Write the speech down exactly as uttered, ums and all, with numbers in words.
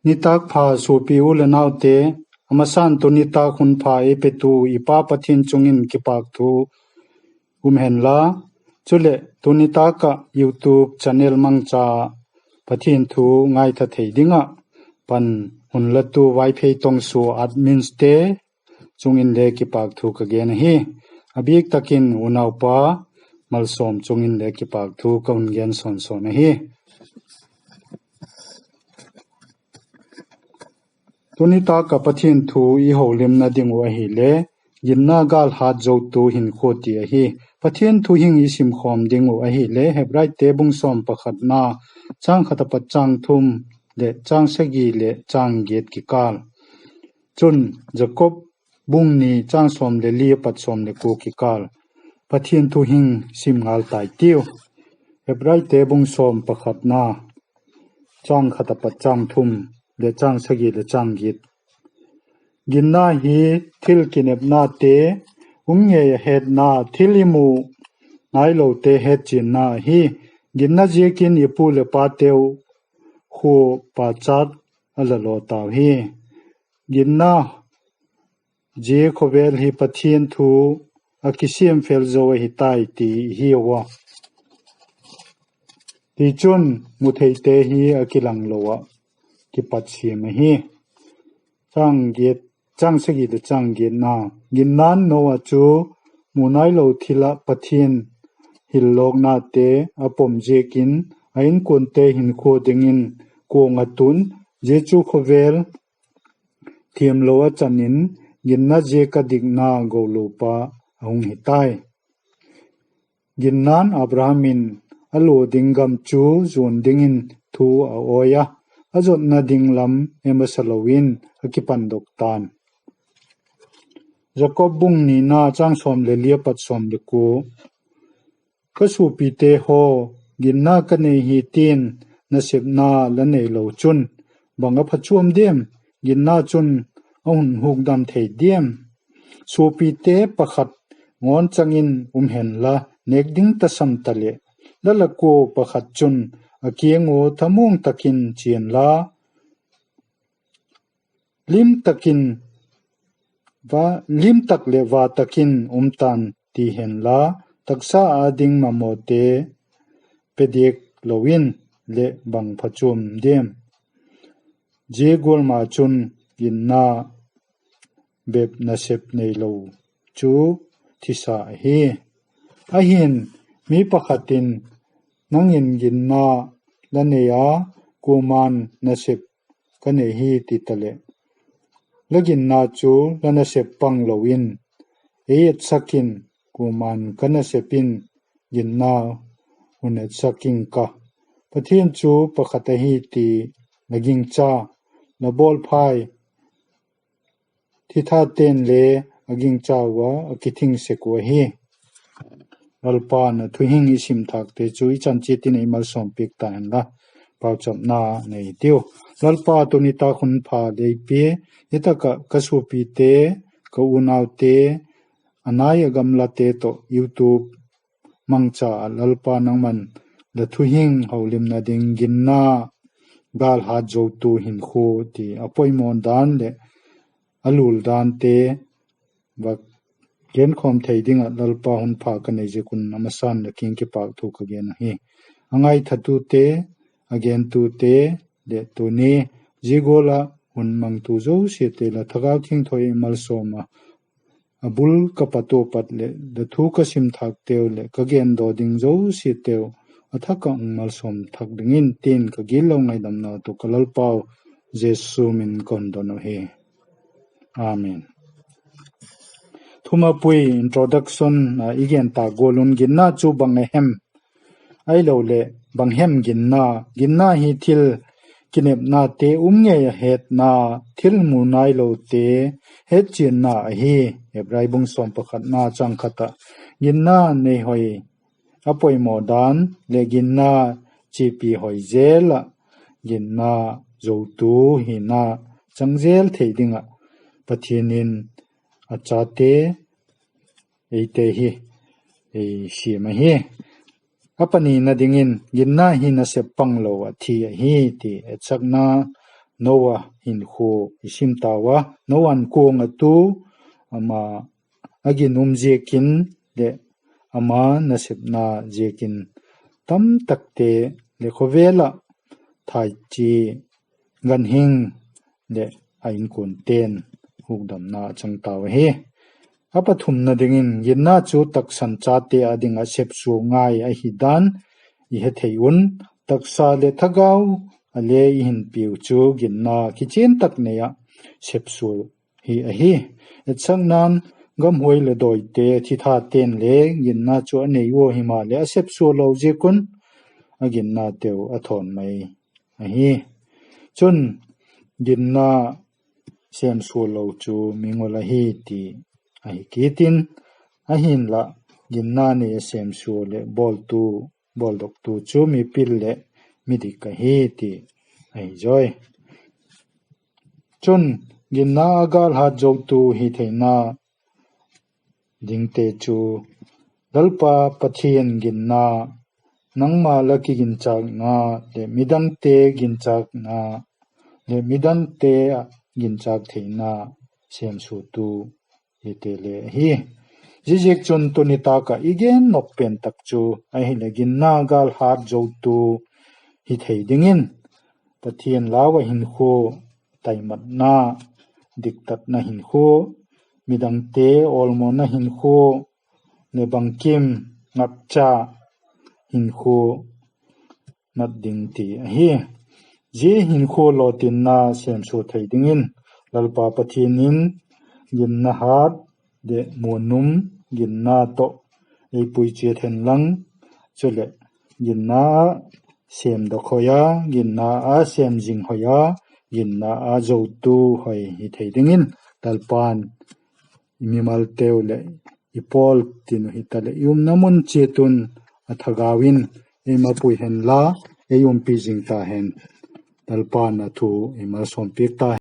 Nitâk pha suapi u le naute, a masa'n tu nitâk hun pha ei petu i Pa Pathian chung in kipâkthu um hen la, chuleh tu nitâk ah YouTube channel mangcha Pathian thu ngaitha thei ding ah pan hun latu Vaiphei Tongsuo adminste chung in le kipâkthu ka gen ahi. A bîk tak in unaupa malsawm chung in le kipâkthu ka hun gen sawn sawn ahi. Tu nitâk ah Pathian thu i holimna ding uh ahile, ginna gâl hât zotu hinkhua ti ahi. Pathian thu hing i simkhawm ding uh ahile, Hebraite bung sawm pakhatna, châng khat a pat châng thum leh châng sagi leh châng giat kikâl, chun Jakob bung ni châng sawm le li a pat sawm le kua kikâl Pathian thu hing sim ngal tai tiu. Hebraite bung sawm pakhatna, châng khat a pat châng thum leh châng sagi leh châng giat. Ginna hi thil kinepnate um ngei a hetna, thil i mu nailote hetchianna ahi. Ginna ziakin i pu leh pateu khua pachat a la law tau hi. Ginna zia khawvel hi Pathian thu a kisiam fel zo ahi tai ti i hiu a. Tichun, mutheite hi a kilanglo ah kipat siam ahi. Châng sagi leh châng giatna. Ginna'n Noah chu mu nailo thil ah Pathian hillawknate a pom ziakin, a inkuante hinkhua dingin kuang a tun, zia chu khawvel thiamlo a chan in, ginna ziak a dikna golopa a hung hi tai. Ginna'n Abraham in a lua ding gam chu zuan dingin thu a awi a, a zotna ding lam em a sa lo in a kipandok ta'n. Jakob bung nina, châng sawm le li a pat sawm le kua. Ka suapite haw, ginna ka nei hi ti'n nasepna la neilo chun, bang a phachuam diam? Ginna chun a hun hukdam thei diam? Suapite pakhat ngawnchang in um hen la, nêk ding tasam taleh, la lak ua pakhat chun a kiang ua thamuang tak in chia inla, lim tak leh va tak in um ta'n, ti hen la, taksa â ding mamawte pe diak lo in leh bang phachuam diam? Zia gual ma chun ginna bep nasep neilo chu thisa ahi. Ahi'n, mi pakhat in, nang in ginna la nei a, kuama'n nasep ka nei hi ti taleh, la ginna chu la nasep pang lo in ei etsak in, kuama'n ka nasep in ginna hun etsak ing ka. Pathian chu pakhat ahi ti la gingcha, la bawlphai thithate'n le a gingcha ua, a kithing sek uh ahi. Lalpa'n a thuhing i sim thâkte chu i chan chiat in ei malsawm piak ta hen la, pauchapna nei tiu. Lalpa, tu nitâk hun pha lei pia, hi tak ah ka suapite, ka unaute, a nai a gamlate tawh YouTube mangcha ah Lalpa nangma'n la thuhing holimna ding ginna gâl hât zotu hinkhua ti a poimaw dan leh a lul dante va genkhawm thei ding ah Lalpa hun pha ka nei ziak un a masa'n la kiang kipâkthu ka gen ahi. A ngaithatute, a gentute leh tuni zia gual ah hun mangtu zosiate la Thagau Thiangtho ei malsawm a, a bul ka pat ua pat leh la thu ka sim thâkteu leh ka gendaw ding zosiateu a thak ah hung malsawm thak dingin tin ka gitlo ngaidamna tawh ka Lalpau Jesu min ka hun don uhi. Amen. Thumapui introduction a i gen tâk gual un ginna chu bang a hem, ahiloleh bang hem ginna? Ginna hi thil kinepnate um ngei a hetna, thil mu nailote hetchianna ahi. Hebrai bung sawm pakhatna chang khat ah ginna nei hoi a poimaw dan leh ginna chiapi hoi zel ah ginna zotu hina chang zel thei ding ah Pathian in a chate, eite hi ei siam ahi. A panina dingin ginna hi nasep panglo ah thi ahi ti etsakna Noa hinkhua i sim tau a, Noa'n kuang a tu, ama a ginum ziakin leh ama nasepna ziakin tamtakte leh khawvel ah thaichi, ganhing leh a inkuante'n hukdamna a chang tau ahi. A pathumna dingin ginna chu taksan chate â ding ah sepsua ngai ahi dan i hethei un, taksa leh thagau a le i hinpiu chu ginna kichian tak nei ah sepsua hi ahi. Etsakna'n gamhuai leh dawite thithate'n le ginna chu a nei ua, himaleh a sepsua lo ziak un a ginnateu a thawn mai ahi. Chun, ginna sêmsua lo chu mingol ahi ti ahi kit in, ahinla ginna nei a sêmsua leh bawldoktu chu mipil leh midik ahi ti ahi zawi. Chun, ginna a gâlhat zotu hi theina dingte chu Lalpa Pathian ginna, nangma la kiginchâkna leh midangte ginchâkna leh midangte ah ginchâk theina sêmsuatu hite le ahi. Ziaziakchun, tuni tâk ah i gen nop pen tak chu ahileh ginna gâlhat zotu hi thei dingin Pathian lau ah hinkhua, taimatna, diktatna hinkhua, midangte awlmawna hinkhua leh bangkim ngakcha hinkhua mat ding ti ahi. Zia hinkhua lawtinna sêmsua thei dingin Lalpa Pathian in ginna hat leh muanum ginna tawh ei pui chiat hen lang, chuleh ginna ah sêmdok hoi a, ginna ah sêm zing hoi a, ginna ah zotu hoi hi thei dingin Lalpa'n i mimalteu leh i pawl tin uh hitaleh i umna mun chiat un a thagau in ei mapui hen la, ei umpi zing ta hen. Lalpa'n a thu ei malsawmpiak ta